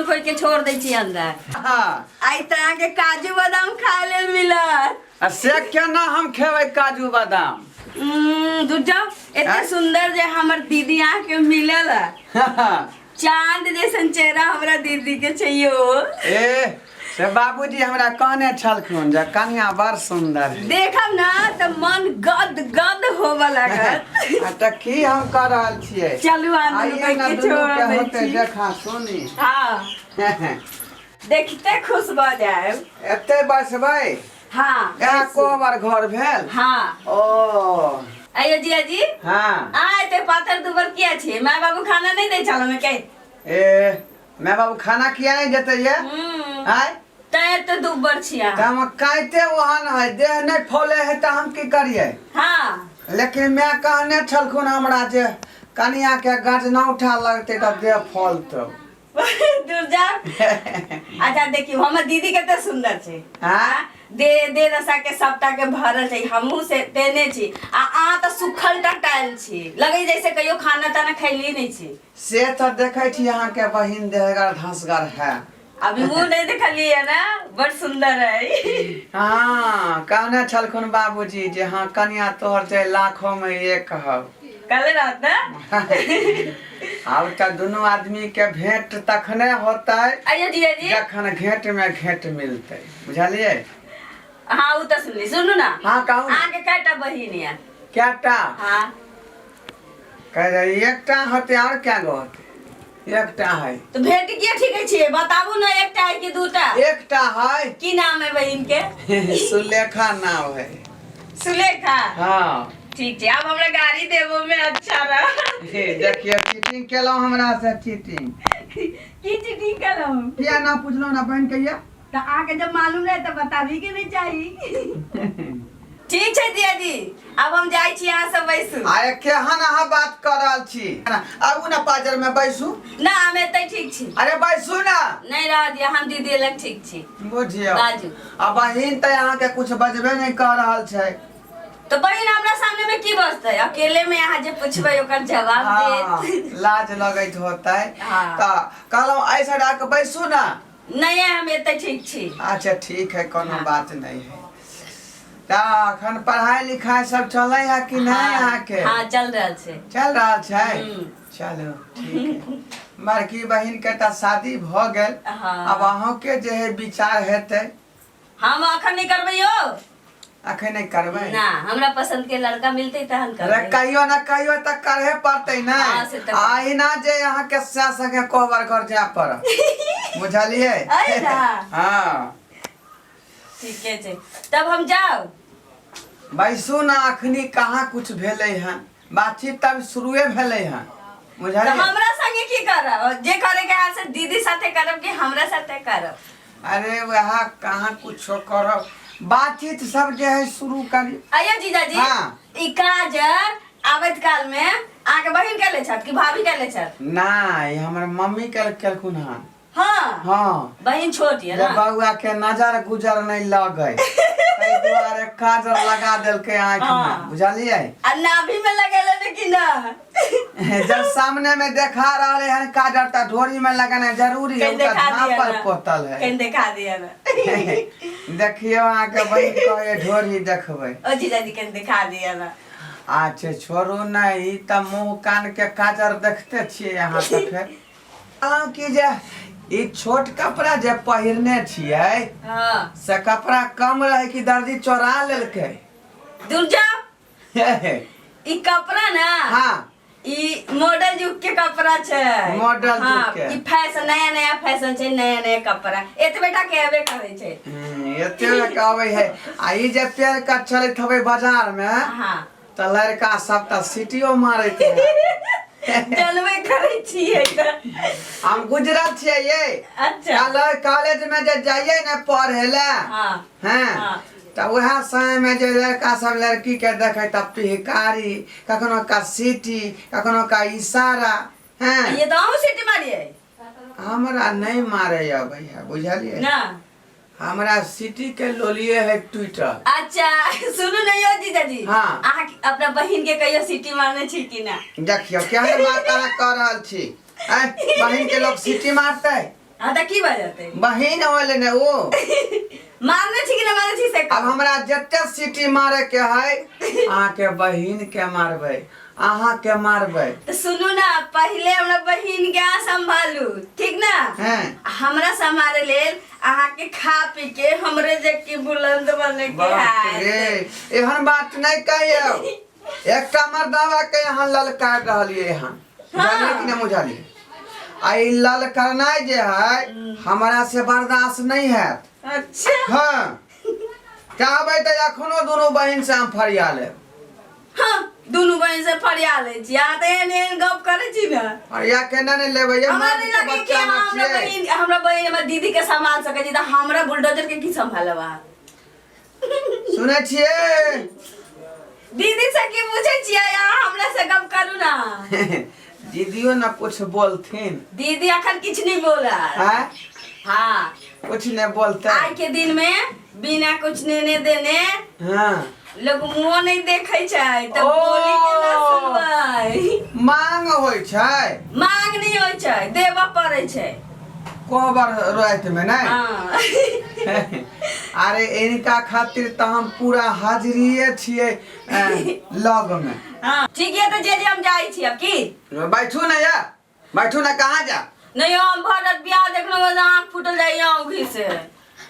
दुनू कोई के छोड़ दै छी अंदर। हाँ। आइ तऽ अहाँके काजू बादाम खाय लेल मिलत। आ से केना हम खेबै काजू बादाम? दूर जाओ, एते आँय? सुंदर जे हमर दीदी अहाँके मिलल है। चांद जैसन चेहरा हमरा दीदी के चाहियो। ए से बाबूजी हमरा कहने छलखुन जे कन्या बड़ सुंदर है। देखब ना तऽ मन गद गद होबऽ लागत। आ तऽ की हम कऽ रहल छियै? चलू आनंद आइए ना के दुनू छोड़ के दै होतै छी। देखा सुनी। हाँ, देखते खुश भऽ जायब। एते बैसबै? हाँ। इएह बैसू। कोबर घर भेल? हाँ। ओ। अयो जिया जी। हाँ। आ एते पातर दुबर किया छी? माय बाबू खाना नहीं दै छल के? ए माय बाबू खाना किया नहीं देते ये? आय? तैं एते दुबर छी अहाँ। तऽ हम काइते ओहन है, देह नहीं फौले है तऽ हम की करिए? हाँ। लेकिन माय कहने छलखुन हमरा जे कनिया के गजना उठा लगते तऽ देह फौलतौ। दूर जा। अच्छा देखियो हमर दीदी कते सुंदर छै। हाँ? दे दे रसा के सबटा के भरल छै, हमहूँ से तेने छी आ अहाँ तऽ सुखल टटायल छी, लगे जैसे कहियो खाना ताना खैली नहीं छी। से तऽ देखै छी अहाँके बहिन देहगर धसगर है। अभी मुँह नहीं देखलिए ना, बड़ सुंदर है। हाँ, कहने छलखुन बाबूजी जे हाँ कनिया तोहर जे लाखों में एक हौ। कहले रहत ना? आब तऽ दुनू आदमी के भेंट तखने होतै अयो जीजा जी। जखन घेंट में घेंट मिलतै, बुझलियै? हाँ उ तऽ सुनली, सुनू ना। हाँ, कहू ना। अहाँके कएटा बहिन यऽ? कएटा? हाँ। कह रही एकटा होतै और क्या गो होतै? एकटा है। तो भेंट किया ठीक छियै बताबू ना, एकटा है कि दूटा? एकटा है। की नाम है बहिन के? सुलेखा नाम है। सुलेखा? हाँ। ठीक छै, आब हमरा गाड़ी देबो में अच्छा रह। हे, देखियो चीटिंग केलहुँ हमरा से चीटिंग। की चीटिंग केलहुँ? किया ना पुछलहुँ ना बहिन के ये? तऽ अहाँके जब मालूम रहे तऽ बताबी के नहीं चाही। ठीक छै दिया जी, आब हम जाइ छी, अहाँ सब बैसू। आरे केहन अहाँ बात कऽ रहल छी? आबू ना पाजर में बैसू। ना हम एतै ठीक छी। अरे बैसू ना। नहीं रह दिया, हम दीदी लग ठीक छी। बुझियौ। बाजू। आ बहिन तऽ अहाँके कुछ बजबे नहीं कऽ रहल छै। तो बहिन हमरा सामने में की बजतै? अकेले में अहाँ जे पूछबै ओकर जवाब हाँ, देत। लाज लगैत होतै। हाँ। तऽ कहलहुँ एहि साइड आके बैसू ना। नहीं हम एतै ठीक छी। अच्छा ठीक है, कोनो हाँ। बात नहीं है। तऽ अखन पढ़ाई लिखाई सब चलै है कि नहीं? हाँ, अहाँके? हाँ चल रहल छै। चल रहल छै? हम्म। चलो ठीक है। बड़की बहिन के तऽ शादी भऽ गेल। हाँ। अब अहूँके जे है विचार हेतै। हम अखन नहीं करबै यौ। अखन नहीं करबै? ना, हमरा पसंद के लड़का मिलते तहन अरे करबै। कहियो ना कहियो तऽ करहे पड़तै ना। हाँ, से तऽ आहिना जे अहाँके सास संगे कोहबर घर जाय पड़त, बुझलियै? अरे ना। हाँ। ठीके छै, तब हम जाउ। बैसू ना, अखनी कहाँ कुछ भेलै हन, बातचीत तब शुरुए भेलै हन, तऽ बुझलियै? हमरा संगे की करब? जे करे के है से दीदी साथे करब कि हमरा साथे करब? अरे वह कहाँ कुछो करब, बातचीत सब जे है शुरू करी। अयो जीजाजी। हाँ। ई काजर आबैत काल में अहाँके बहिन केले छथि कि भाभी केले छथि? नहीं, हमर मम्मी केलखुन हन। हाँ। हाँ। बहिन छोट ये जे ना? बउआ के नजर गुजर नहीं लगे ताहि दुआरे काजर लगा देलकै आँखि में, हाँ। बुझलियै? आ नाभि में लगेले ने कि ना? जब सामने में देखा रहले हन काजर त ढोरी में लगाना जरूरी है, कहीं उ त देखा दिया झाँपल ना। पोतल है। कहीं देखा दिया ना। देखियौ अहाँके बहिन कहे ढोरी देखबै। ओ जीजाजी कहीं देखा दिया ना। अच्छा छोड़ू ने, ई त मुँह कान के काजर देखते छियै अहाँ त फेर। अहाँ की जे ई छोट कपड़ा जे पहिरने छियै, हाँ। से कपड़ा कम रहे कि दर्जी चोरा लेलकै? दूर जाओ। ई कपड़ा ना, हाँ। ई मॉडल युग के कपड़ा छै। मॉडल युग हाँ, के। ई फैशन, नया नया फैशन छै, नया नया कपड़ा एतबे टा के अबे करै छै। एते के अबै है। आ ई जे पेड़ के चलैत होबै बाजार में, हाँ। तऽ लड़का सब तऽ सीटियो मारैत है। जनबे करै छियै तऽ। हम गुजरल छियै ये। अच्छा। कॉलेज में जे जाइए ने पढ़े ले, हाँ। हैं, हाँ। तऽ वएह समय में जे लड़का सब लड़की के देखे तऽ पिहकारी, कखनो का सीटी, कखनो का इशारा, हैं। ये तऽ अहूँ सीटी मारियै? हमरा नहीं मारे अबै है, बुझलियै? ना। हमरा सिटी के लोलिए है ट्विटर। अच्छा सुनू ने यौ जीजाजी। हाँ। अहाँ अपना बहिन के कहियो सिटी मारने छी कि ना? देखियौ केहन बात अहाँ कऽ रहल छी। आँय, बहिन के लोग सिटी मारतै? हाँ तऽ की भऽ जेतै? बहिन होले ने ओ। मारने छी कि नहि मारने छी से? अब हमरा जते सीटी मारे के है, अहाँ के बहिन के मारबै, अहाँ के मारबै। तऽ सुनू ना, पहिले हमरा बहिन के अहाँ संभालू, ठीक ना? हैं। हमरा संभाले लेल अहाँ के खा पी के हमरे जे की बुलंद बने के बाप है। रे, एहन बात नहीं कहियौ। एकटा मर्दावा के यहाँ ललकार रहलियै हन, बुझलियै कि नहि बुझलियै? आ ई ललकारनाइ जे है, हमरा से बर्दाश्त नहीं हैत। अच्छा। हाँ, चाहबै तऽ एखनो दुनू बहिन से हम फरिया लेब। हाँ, दुनू बहिन से फरिया लै छी। अहाँ तऽ एहन एहन गप करै छी ने। फरिया केना नहि लेबै ये? हमरा मर्द नहि के लगै कि बच्चा अहाँ ने हमरा छियै। बहिन, हमरा बहिन, हमरा दीदी के संभाल सकै छी तऽ हमरा बुलडोजर के की संभालब अहाँ? सुनै छियै? दीदी से की पूछै छियै? अहाँ हमरा से गप करू ना। दीदियो ने कुछ बोलथिन। दीदी अखन किछु नहीं बोला। आँय? हाँ। कुछ नहीं बोलते। आइ के दिन में बिना कुछ लेने देने हाँ लोग मुँहो नहीं देखै छै, तऽ ओ। बोली केना सुनबै? मांग होइ छै। मांग नहीं होइ छै, देबऽ पड़ै छै। कोहबर राति में नहीं? हाँ। अरे, इनका खातिर तऽ हम पूरा हाजिरिये छियै लग में। हाँ, ठीक है, तऽ जे जे हम जाइ छी अब की। बैठू ने या, बैठू ने, कहाँ जा? नहीं, हम भर रात बियाह देखलहुँ, आँख फूटल जाइए औंघी से।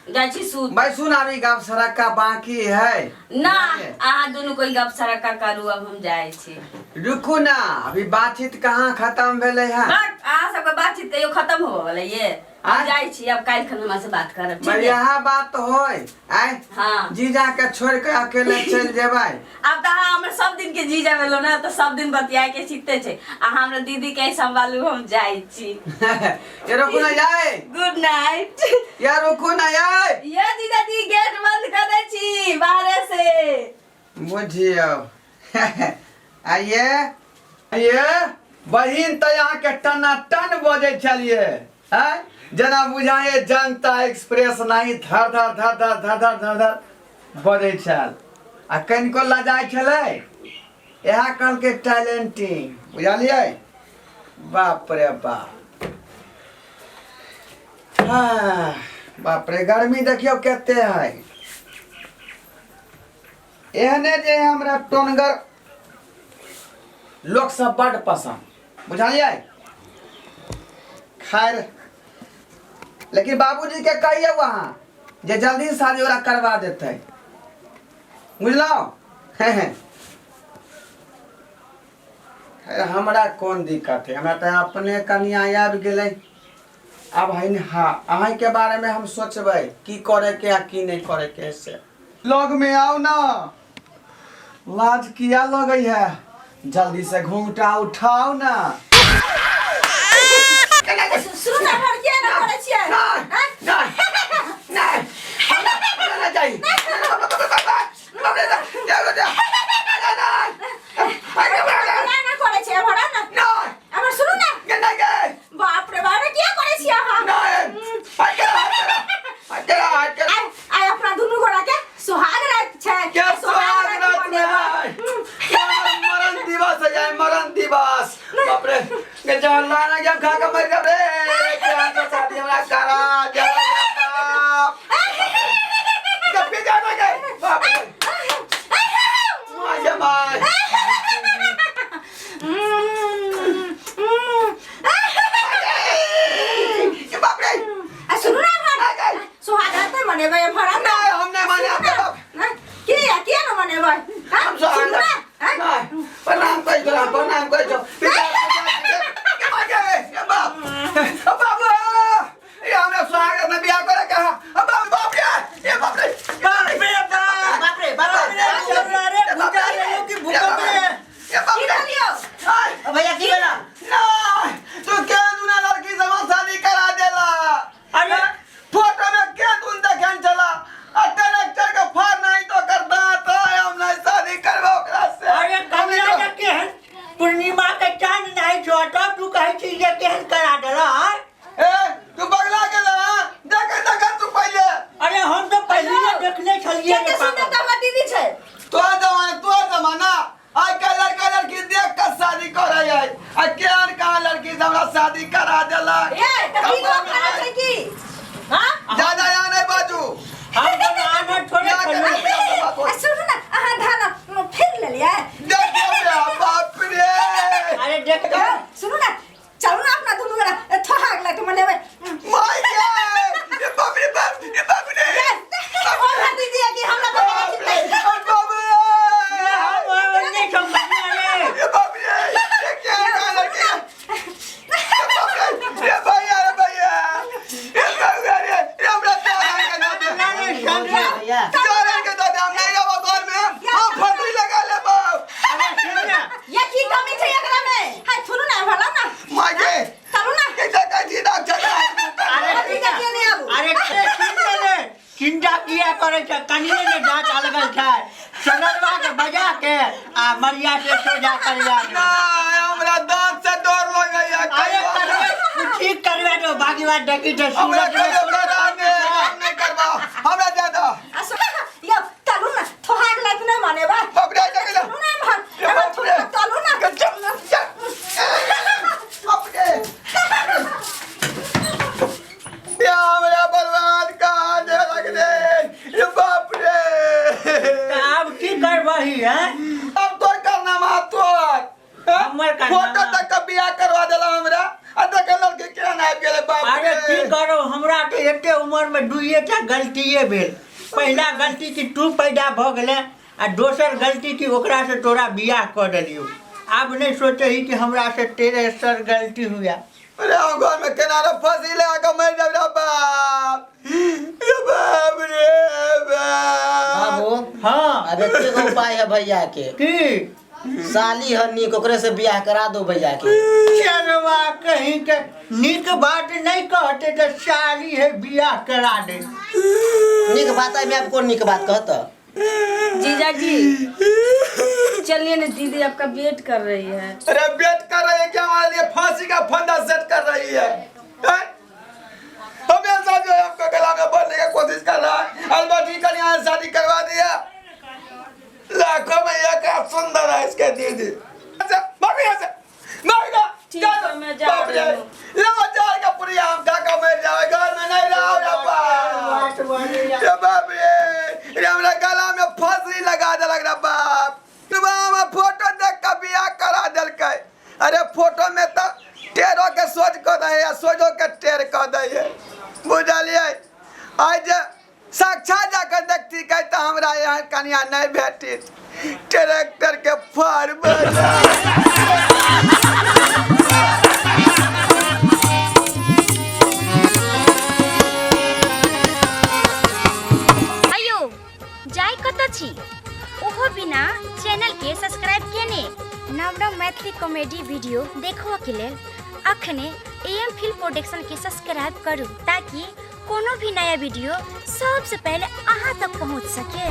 जाइ छी सूत। बैठू ना, अभी गप सड़का बाकी है। ना, अहाँ दुनू कोई गप सड़का करू, अब हम जाइ छी। रुकू ना, अभी बातचीत कहाँ खत्म भेलै है। बट अहाँ सबके बातचीत कहियो खत्म होबऽ वाला ये? हम आँय? जाइ छी अब, काल्हि खन हमरा से बात करब, ठीक है? बढ़िया बात होय आय। हाँ। जीजा के छोड़ के अकेले चल जेबै? आब तऽ अहाँ हमर सब दिन के जीजा भेलो ने, तऽ सब दिन बतियाए के सीखते छै। अहाँ हमरा दीदी के संभालू, हम जाइ छी। ये रुकू ना जाए। Good night. या, रुकू ना जाए। ये जीजा जी, गेट बंद कर दै छी बाहरे से। बुझियौ, आइए आइए। बहिन तऽ अहाँके टना टन बजै छलियै आँय, जेना बुझाइए जनता एक्सप्रेस नहीं धर धर धर धर धर धर धर धर बजै छल आ कनिको लजाइ छलै। इएह कहलकै टैलेंटिंग, बुझलियै? बाप रे बाप, आह, बाप रे, गर्मी देखियौ कते है। एहने जे हमरा टोनगर लोक सब बड्ड पसंद, बुझलियै? खैर, लेकिन बाबूजी के कहियौ अहाँ जे जल्दी शादी ओकरा करवा देतै, बुझलहुँ? खैर, हमरा कोन दिक्कत है, हमरा तऽ अपने कनिया आबि गेलै। आब है ने, हाँ, अहीँके बारेमे हम सोचबै की करैके आ की नहि करैके है। से लग में आओ ना, लाज किया लगै है? जल्दी से घूंघटा उठाओ ना। सुनू ना, घर किया ना करै छियै? नहीं नहीं नहीं, हमरा ना चाहिए। किया ना करै छियै? एम्हर आउ ना, एम्हर। सुनू ना। बाप रे बाप रे, किया करै छियै अहाँ? आइ आइ अपना दुनू गोरा के सुहाग रात छै। क्या सुहाग रात में मनेबै। है? मरण दिवस है यार, मरण दिवस। बाप रे, के जान लाना क्या खा के मर गए रे। क्या तो शादी हमरा करा जा बाप जब भी जाना गए। बाप रे, माय माय। ये बाप रे। आ सुनू ना, एम्हर सुहाग रात नहि मनेबै? एम्हर आउ ना। नहीं, हम नहीं माने आपके बाप। ना, किया किया न मनेबै? हाँ? हम सुहाग सुनू ना, हाँ? नहीं, प्रणाम करै छौ, प्रणाम करै छौ पिता। ये बाप, बाबू, ये हमरा सुहाग में बियाह करे के है। बाप, बाप रे, ये बाप रे, बाप रे बाप। बाप रे बाप रे, अरे भूचाल एलो कि भूकंप रे? ये बाप की रे। कहलियौ? आय, भैया, की भेला? नहीं, तू के दूना लड़की से शादी करा देला? अरे। फोटो में के दून देखन चला आ ट्रैक्टर के फार नहीं तो कर दांत है, हम नहीं शादी करबो ओकरा से। अरे कमला, के केहन पूर्णिमा के चांद नहीं छो, तब तू कहै छी जे केहन करा देला? ए, तू बगला गेला? देख देख तू पहिले। अरे, हम तो पहले देखने छलिए कते रे। सुन्दर पागल। तऽ हमर दीदी छै। तो जमाना, तो जमाना, आइ काल्हि लड़का लड़की देख के शादी करे है आ केहन कहाँ लड़की से हमरा शादी करा देलक। ए, तऽ की गप करै छै की? ज्यादा यहाँ नहीं बाजू। हम कोनो आनर थोड़े यहाँ के छलहुँ। नहीं बाजू। आ सुनू ना, अहाँ धान फिर लेलियै। देखियौ रे, बाप रे। अरे देख यौ, सुनू ना, चलू ना अपना दुनू गोरा थोहाक लग मनेबै। माय गे, रे बाप रे बाप, रे बाप रे। ओ भतीजी कि हमरा तो बाप रे, बाप रे। हम ओन्ने छौ कनिया रे। रे बाप रे, ये क्या है लड़के? रे बाप रे, रे भैया, रे भैया, रे भैया, रे रे हमरा तोहरा के दे दे। ना रे सुन भैया तोहरा के दे दे, हम नहीं आबो घर में, हम फांसी लगा लेब। अरे सुन ना। ये की कमी छै एकरा में? हाय सुनू ना, भला ना। माय गे, चलू ना। के देखै छी डॉक्टर? अरे सुन ना। भतीजा के नहि आबू। अरे सुन ना रे, चिंता किया करै छै? कनिए ने जाँच अलगल छै, सोनरवा के बजा के आ मरिया के सोजा करिया। नहीं, हमरा दांत से डर लगैया। अरे करबे तू, ठीक करबे तो बाकी बात देखी तो हमरा सूरज कहियो करा दे, हम नहीं करबा, हमरा दे दो। आ सुन यौ, चलू ना, थोहाक लाइक नहि मनेबै। बाप रे, जगह सुनू ना एम्हर, रे एम्हर बाप रे। चलू ना। बाप रे, ये हमरा बर्बाद कहाँ दे लगले रे बाप रे। तऽ आब की करबही हैं? अब तोर करनामा तोर हमर करनामा। फोटो तक के बियाह करवा देला हमरा, आ देख लड़की केहन आबि गेलै, बाप अरे रे। की करो, हमरा तऽ एते उमर में दुइए टा गलतिए भेल। पहिला गलती कि तू पैदा भऽ गेले, आ दोसर गलती कि ओकरा से तोरा बियाह कऽ देलियौ। आब नहि सोचे ही कि हमरा से तेरे सर गलती हुआ। अरे हम घर में केना रे फंसी लगा के मर जाब रे बाप रे बाप रे बाप। बाबू। हाँ। अब एके गो उपाय है भैया के। की? साली है नीक, ओकरे से बियाह करा दो भैया के। चलवा कहीं के नीक बात नहीं कहते तो साली है बियाह करा दे। नीक बात है, मैं आपको नीक बात कहता। जीजा जी चलिए ना, दीदी आपका वेट कर रही है। अरे वेट कर रही है क्या? हमारे लिए फांसी का फंदा सेट कर रही है, हैं? हमेशा जो है हमको गला में भरने का कोशिश कर रहा है। अलबर्ट कल यहाँ शादी करवा दिया, लाखों में एक सुंदर है इसके दीदी। अच्छा, भागो यहाँ से, भागो। ठीक है, मैं जा बाप रे, रही हूँ। लो जाएगा पूरी आम खा के मर जावे, घर में नहीं रहो रे बाप रे बाप रे। रे हमरा गला में फांसी लगा देलक रे बाप। सुबह हम फोटो देख के बियाह करा देलकै। अरे फोटो में तो टेरो के सोच कऽ दै है, सोझो के टेर कऽ दै है, बुझलियै? आइ जे साक्षात जाकर देखती कै तऽ हमरा यहाँ कनिया नहीं भेटित, ट्रैक्टर के फाड़ बजा। अयो जाय कतऽ छी ओहो बिना चैनल के सब्सक्राइब केने? नव नव मैथिली कॉमेडी वीडियो देखबऽ के लेल अखने एम फिल्म प्रोडक्शन के सब्सक्राइब करू ताकि कोनो भी नया वीडियो सबसे पहले अहाँ तक पहुँच सके।